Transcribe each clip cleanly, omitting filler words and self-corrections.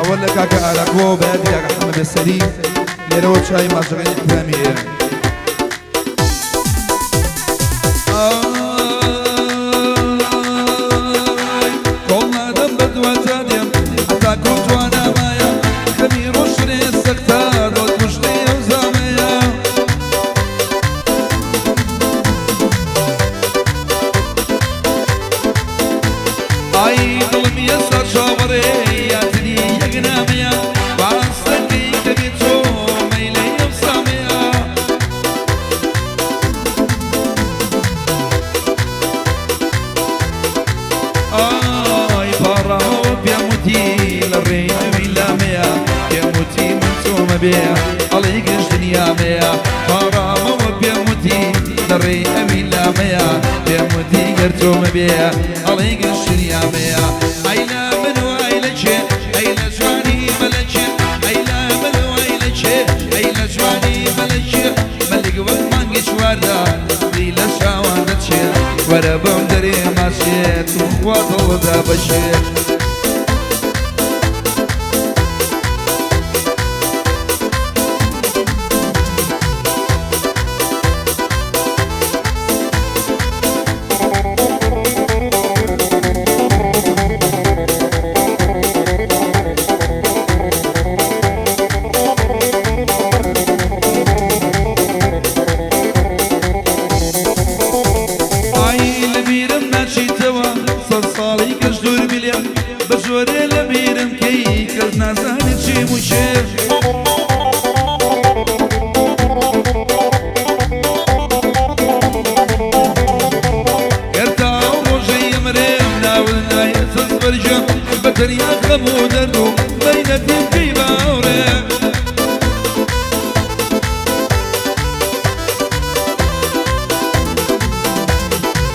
ئەوە لە کاکە ئاراکۆ بە یادی کاکە حەمە بێسەری لێرەوە چای ماچەکانی ئیحترامی هەیە. ئای کۆڵ نادەم بە دواتا دێم هەتا کۆ توانامایە خەمی ڕۆشتنێ سەختە دڵ کوشتنی ئەو زامەیە. ئای دڵم ئێستا چاوەڕێ یاتنی یەک نامەیە باس دەکەی کە بێ تۆ مەیلەی ئەو سامەیە. ئای پاڕاوە پێم وتی لە ڕێی ئەوی لامەیە پێم وتی من تۆمە بێ ئەڵێی گشت دنیامەیە پاڕامەوە پێم وتی لە ڕێی ئەوی لامەیە پێم وتی گەر تۆمە بێ ئەڵێی گشت دنیامەیە. ئەی لە من و ئەی لە کێ ئەی لە جوانی مەلەکێ ئەی لە من و ئەی لە کێ ئەی لە جوانی مەلەکێ مەلک وەک مانگی چواردا دڵی لە چاوان دەچێ وەرە بەم دەرێ ماچێ توخوا دڵدا بەشێ. ئای لە بیرم ناچیتەوە سەد ساڵی کەش دوور بلێم بە جۆرێ لە بیرم کەی کەس نازانێ چیم و کێ. گەر تا ئەو ڕۆژەی ئەمرێم ناوت نایەتە بەرگێم بە تەنیا خەم و دەرد و مەینەتیم کەی باوڕێ.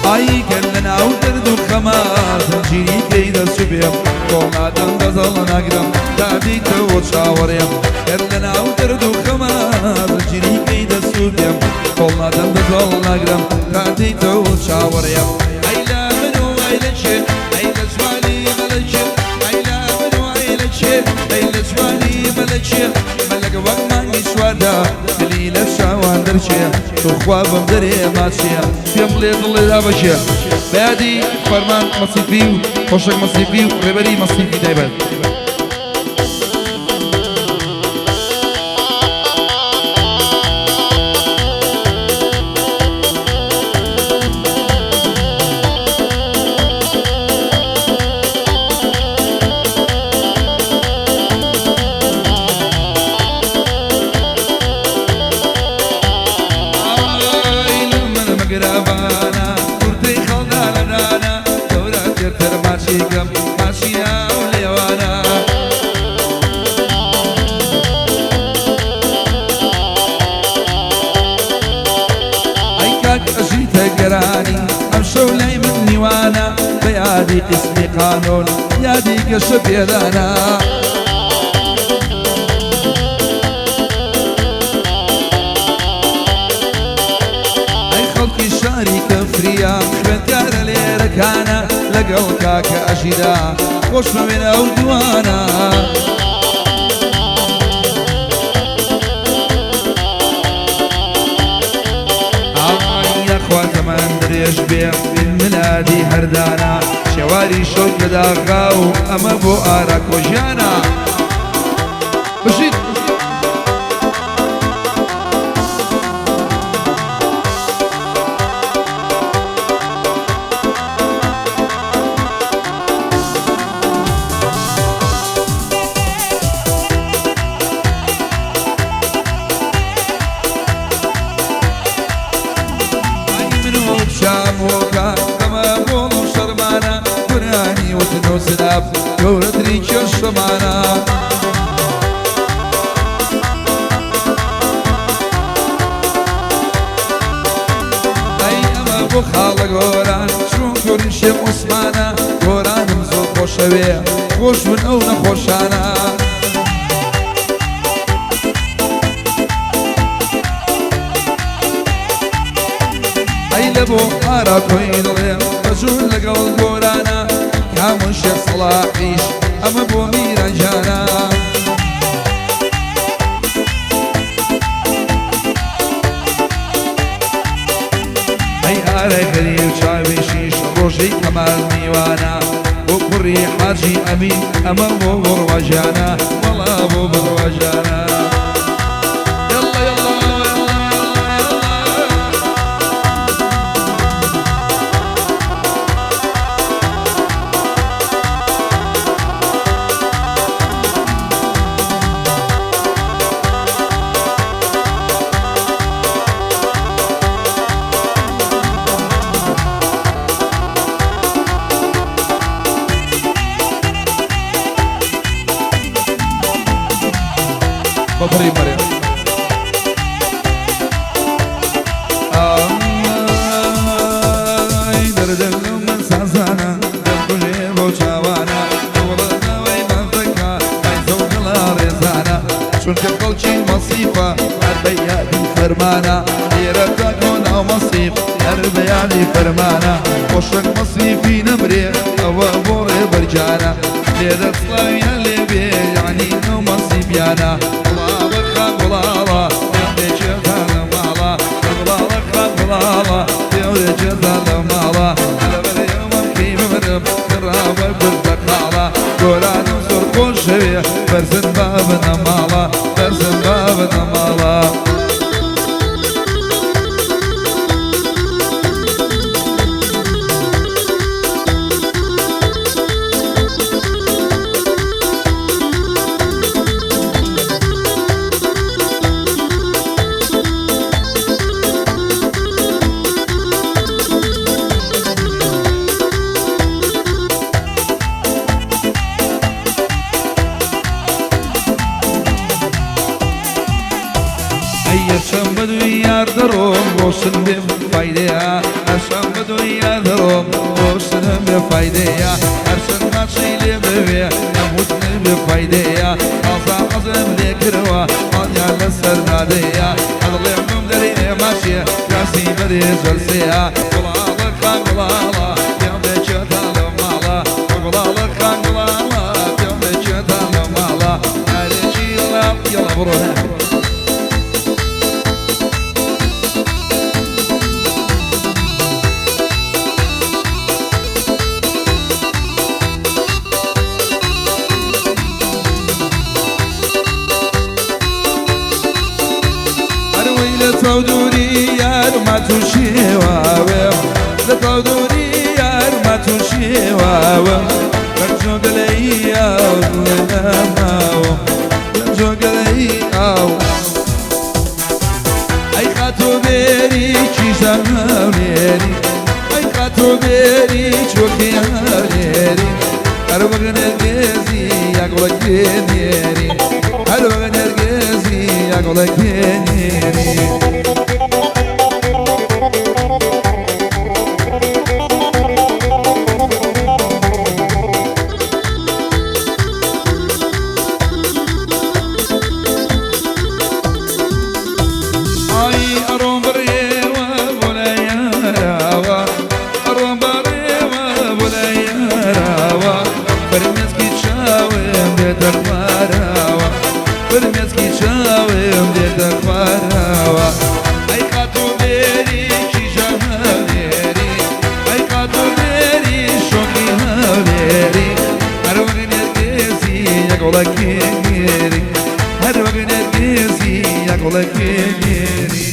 ئای گەر لە ناو دەرد و خەما زنجیری کەی دەست بێم کۆڵ نادەم دەزەڵ ناگرم تا دیتەوە چاوەڕێم گەر لە ناو دەرد و خەما زنجیری کەی دەست بێم کۆڵ نادەم دەزەڵ ناگرم تا دیتەوە چاوەڕێم. ئەی لە من و ئەی لە کێ ئەی لە جوانی مەلەکێ ئەی لە من و ئەی لە کێ ئەی لە جوانی مەلەکێ مەلەک وەک مانگی چواردا دلی لە چاوان دەرچێ توخوا بەم دەرێ ماچێ پێم بڵێ دڵێ دابەشێ بە یادی فەرمان مەسیفی و خۆشک مەسیفی و ڕێبەری مەسیفی تایبەت. ئای لە من مگرەبانە کورتەی خەڵدا لە دانە گەورە تێرتر ماچی کەم ماچی ئەو لێوانە. ئەی کاک ئەژیتە گەرانی ئەمشەو لای من میوانە بە یادی قیسمی قانون یادی گەشە پێدانە. ئەی خەڵکی شاری کەفریە خوێندکارە لێرەکانە لەگەڵ کاکە ئەژیدا خۆشمەوێن ئەو دوانە. ئای یاخوا تەمەن درێژ بێ ملادی هەردانە شێواری شەو لە داغا و ئەمە بۆ ئاراکۆژیانە. بژیت. ئای من و شامۆکە ئەمە بۆڵ و شەرمانە گورانی وتن و سناف گەورەترین کێشەمانە. ئەی ئەمە بۆ خاڵە گۆران چون کوڕی شێخ عوسمانە گۆرانم زۆر خۆشەوێ خۆش بوون ئەو نەخۆشانە. ئەی لە بۆ ئاراکۆی دڵێم بەژوور لەگەڵ گۆرانە کامون شێخ سەڵاحیش ئەمە بۆ میرانجانە. کەمال میوانە بۆ کوڕی حاجی ئەمین ئەمە بۆ بڕواژانە وەڵا بۆ بڕواژانە يلا يلا يلا يلا. بەبڕی مەرێ ئای دەردە لەو من سازانە دەمکوژێ بۆ چاوانە وڵەوەی مەفەکە ئای زەوگەڵا ڕێزانە چونکە خەڵکی مەسیفە هەر بە یادی فەرمانە لێرە تاکۆ ناو مەسیف هەر بە یادی فەرمانە خۆشک مەسیفی نەمرێ ئەوە بۆ ڕێبەرجانە لێرە سڵاویان لێبێ یعنی نەو مەسیفیانە گوڵاڵە خان گوڵاڵە پێم لە ماڵە گوڵاڵە خان گوڵاڵە پێم لە ماڵە لەبەر ئێوەم کەی بمرم کڕاوە بردەقاڵە گۆرانم زۆر خۆشەوێ بەرزن بابنە ماڵە بەرزن بابنە ماڵە. ئەیەشەم بەدوی یار دەڕۆم ڕۆشن بێ فایدەیە هەرشەم بەدوی یار دەڕۆم ڕۆشنم بێ فایدەیە هەرشەم ماچی لێ بوێ هەمووتنم بێ فایدەیە ئازا حەزم لێ کردەوە ئاڵیان لەسەر نادەیە ئەدڵێم بم دەرێ ماچێ کاسی بەرێ جەلسەیە گوڵاڵە خان گوڵاڵە پێم بێچێتە لە ماڵە گوڵاڵە خان گوڵاڵە پێم بێچێتە لە ماڵە هەرێکی یەڵا بڕۆ. لە تەودوری یار ما تووشیواوێم لە تەودوری یار ما تووشیواوم لە جۆگەلەی ئاو لەناماوم لە جۆگەلەی ئاو ئەی خاتوو بێری کیژە هەولێری ئەی خاتوو بێری چۆکی هەولێری هەر وەک نێرگێزی یاگوڵەکێ نێری هەر وەک نێرگێزی یاگوڵەکێ نێری. فرمێسکی چاوم دێتە خوارەوە ئەی خاتوو بێری کیژە هەولێری ئەی خاتوو بێری شۆخی هەولێری هەر وەک نێرگێزی یەکۆڵەکێ نێری هەر وەک نێرگێزی یەکۆڵەکێ نێری.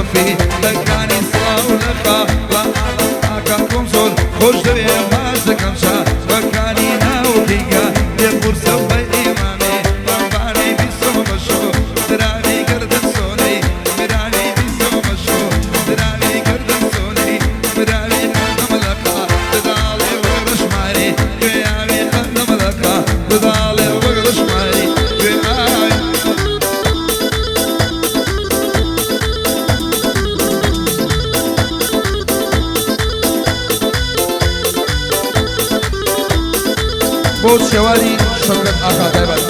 سۆفی دەکانی سڵاو لەخا لا ئاکاکۆم زۆر خۆش دەوێ ماچ دەکەم چاوەکانی ناوکەیگا لێ قورسە بە ئیمامێ ڕەمبانەی بیسۆ بەشۆ دراوی گەردن سۆنەی مراوی بیسۆ بەشۆ دراوی گەردن سۆنەی مراوی قەدەم لەخا دداڵێ وەک ڕەشماری گوێیاوی قەدەم لەخا دداڵێ وەک ڕەشماری گوێیاوی. بۆ شێواری شەوکەت ئاغا تایبەت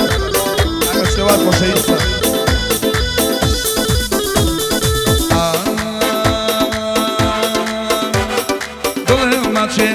ئاگا شێوار خۆشەویستە. دڵم ماچێ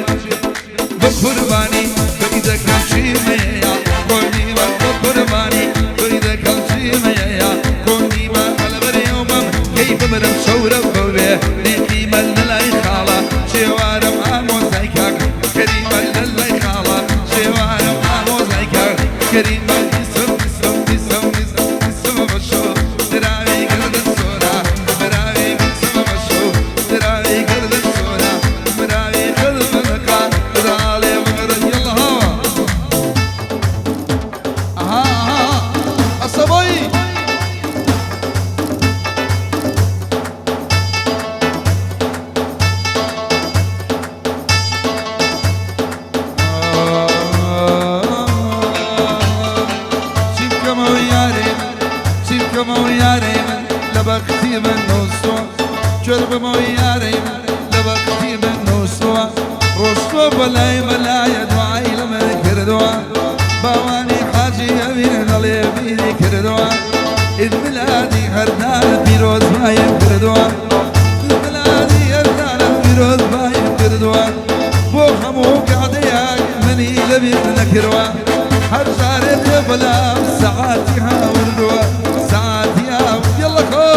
بە قوربانی تۆی دەکەم چیمەیە کۆنیمە بە قوربانی تۆی دەکەم چیمەیە کۆنیمە ئەلبەرێومم کەی بمرم چەورە بەوێ لێقیمە لەلای خاڵە شێوارم ئامۆزای کاک کەریمە لەلای خاڵە شێوارم ئامۆزای کاک کەریمە بیسم بیسم بیسم بیسم بیسم بەشۆ دراوی گەردن سۆرە مراوی بیسم بەشۆ دراوی گەردن سۆرە مراوی قەدمەکە دراڵێ بگەرە یەڵا هاوا ئەها ئەها ئەسەبۆی. چی بکەمەوە یارێ من چی بکەمەوە یارێ من لە بەختی من نووسوە کوێر بمەوە یارێ من لە بەختی من نووسوە ڕۆشتوە بەلای مەلایە دوعای لە من کردووە باوانی حاجی ئەمیر دەڵێ بیری کردووە عید میلادی هەردانت پیرۆز بایم کردووە عید میلادی هەردانت پیرۆز بایم کردووە بۆ هەموو قعدەیەک منی لەبیر نەکردووە هەر جارێ لێ بەلام سەعاتی هاوردووە سەعاتی هاو یەڵە خۆ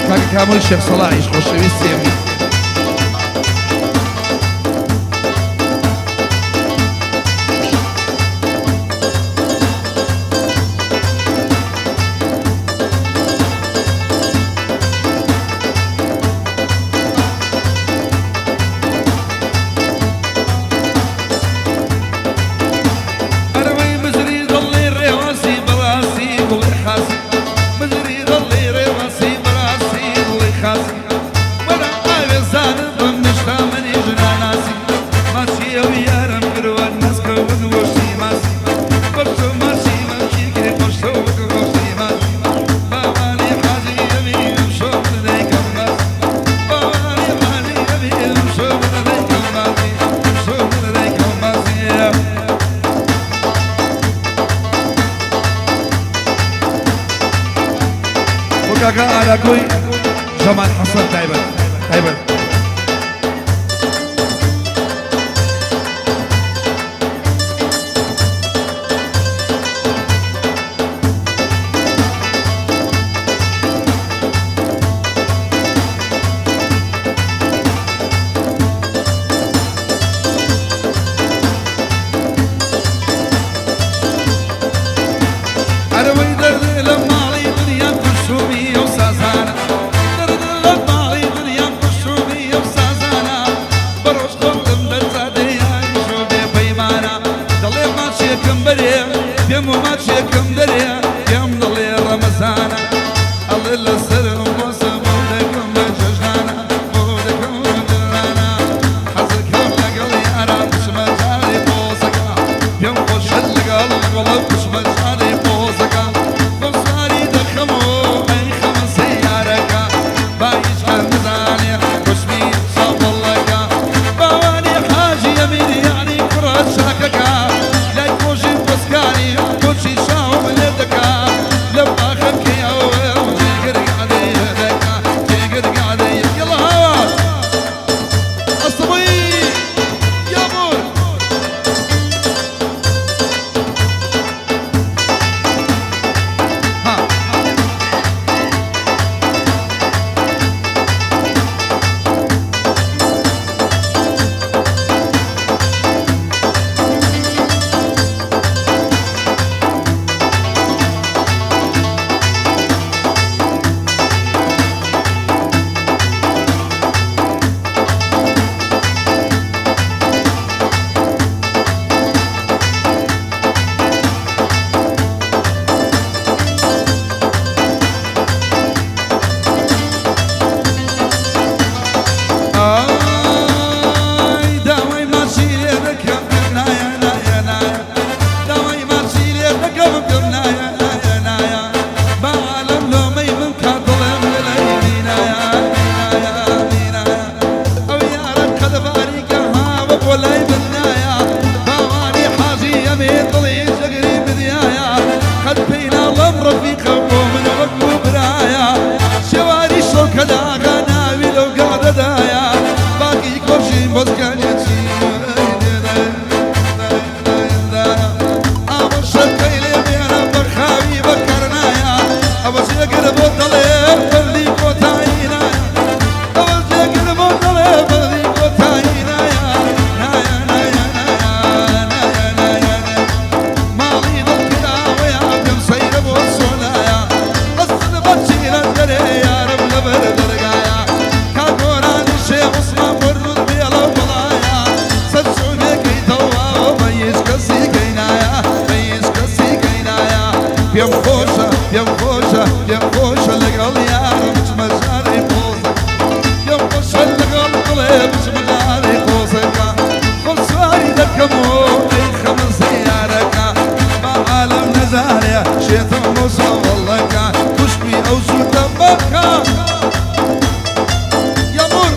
کاکە کامل شێخ سەڵاحیش خۆشەویستی ئەمین. ئەرەوەی مزری دڵی ڕێواسی بەڕاستی دڵی خاسی مزری دڵی ڕێواسی بەڕاستی دڵی خاسی وەرە ئاوێزانت بم نیشتا منی ژناناسی ماچی ئەو یارم کردوە نەسکە وەک گۆشتی ماسی بەشتۆ ماچی مەمکی کرێ خۆشتۆ وەک گۆشتی ماسی باوانی حاجی ئەمینم شۆ من دەیکەم باسی باوانی حاجی ئەمینم شۆ من دەیکەم باسی شۆ من دەیکەم باسی. بۆ کاکە ئاراکۆی جەمال حەسەن تایبەت تایبەت. ئەرەوەی دەردێ لە ماڵی دنیام کوشتومی ئەو سازانە دەردێ لە ماڵی دنیام کوشتومی ئەو سازانە بە ڕۆژ خەوتم دەرزادەی ئایشۆ بێ پەیمانە دەڵێ ماچێکم بەرێ پێم و ماچێکم دەرێ پێم دەڵێ ڕەمەزانە ئەڵێ لەسەرم بۆسە بۆ دەکەم بە جەژنانە بۆ دەکەم بە جەژنانە حەزەکەم لەگەڵ یاران بچمە جارێ پۆزەکە پێم خۆشە لەگەڵ گوڵە بچمە جارێ پۆزەکە بەم سواری دەخەمەوە ئەی خەمە سەیارەکە با هیچ کەس نەزانێ کوشمی چاوەڵەکە باوانی حاجی ئەمیر یعنی کوڕە چاکەکە لای کۆژی پۆسکانی کۆچی چاوم لێ دەکا لە باخەکەیەوە جێگر قعدەیە. چونکە داغا ناوی لەو گادەدایە باقی کۆشی بەزگانێکی. ئەوە شەرقەی لێ بێنە بە خاوی بەکارنایە، ئەوە جێگر بۆ دەڵێ بەردی کۆتایی نایە، ئەوە جێگر بۆ دەڵێ بەردی کۆتایی نایە، نایە نایە نایە نایە نایە. ماڵی دڵ کراوەیە پێم سەیرە بۆ سۆلایە، ئەسڵ بەچی لە دەرێ یارم لەبەر دەرگایە، کاگۆرانی شێ عوسمان بڕوت بێڵە بەڵایە، سەر چۆمێکەی تەواوە بە هیچ کەسی گەینایە، بە هیچ کەسی گەینایە. پێم خۆشە، پێم خۆشە، پێم خۆشە لەگەڵ یارم بچمە ژارەی قۆزەکە، پێم خۆشە لەگەڵ دڵێ بچمە ژارەی قۆزەکە، خۆم سواری دەکەمەوە ئەی خەمە زیارەکە، با عالەم نەزانێ شێتم بۆ سەوڵەکە، کوشمی ئەو سووتە بەکە یامور.